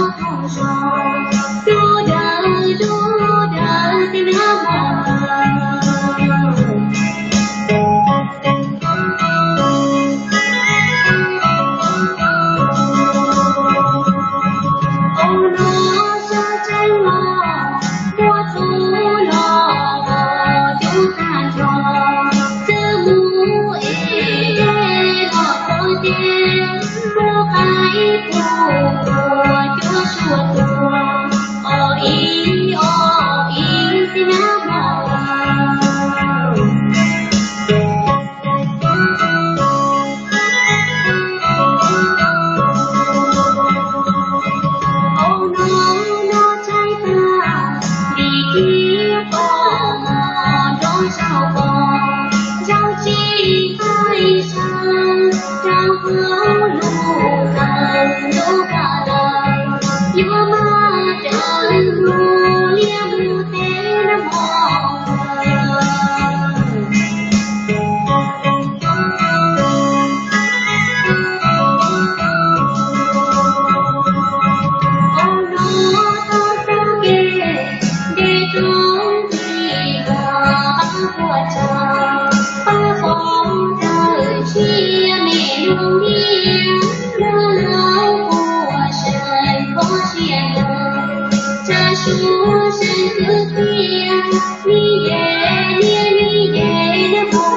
Zoo zoo, dub dawb dub dawb tib nab hmo. Ua no sab tseeb los, muaj tub los cub tag nrho, xwb mus es los txog tiag, muab qaib pug ua cuab suab tua, o ib o ib tib nab hmo. Ua no no tsaib tag, vim kiag pom mos nrov zaum pom, zaum tsis txawj saib, rau hauv lub kawm lub kawm lawm, yuav maj raws mus liaj mus teb nab hmo. Ua no tau txoj kev nce roob ntig los pab puas tsav, pab qhov rawm sia me lub ntiaj, nrog lawv puas seem kho siab ntawd, tsa suab seem kwv txiaj, ni ye niaj ni ye nab hmo.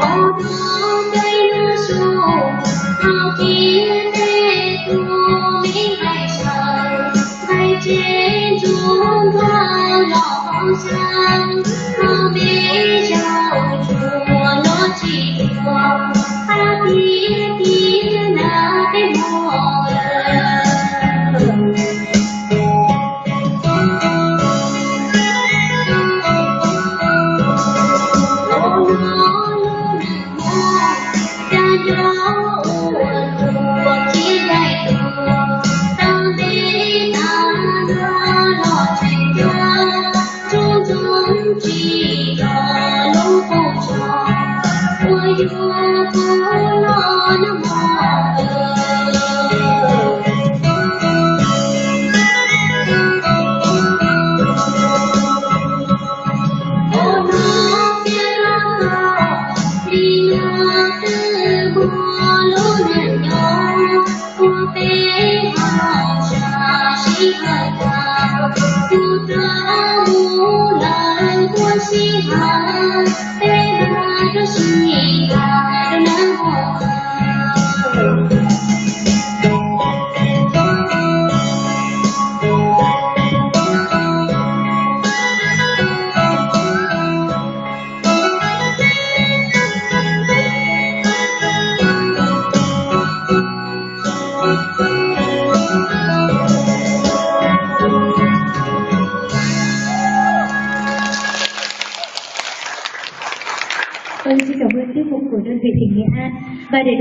Ua no peb lub suab, hau kiag tej tug me nqaij saw, nqaij tsev ntsuab ntuag los poob sab, hau me zaub tsuag los tsis tuag, qab tiag tiag na peb hmoob. Ua no lub neej hmoob, dag nrov ua luag txiv daim tuag, tau ntev tas luag los tseem tuag, tsoom ntsoov tsis yog lub qub zog uas yuav kub los nab hmo. Ua no thiaj li los tau li no twb muaj lub neej nyob, ua peb hauj sam sib hawm tau, tus rog mus lawm puas sib hawm, peb hmoob rau sib hawm rau nab hmo. Vâng, xin cảm ơn tiết mục của đơn vị tỉnh Nghệ An. Và để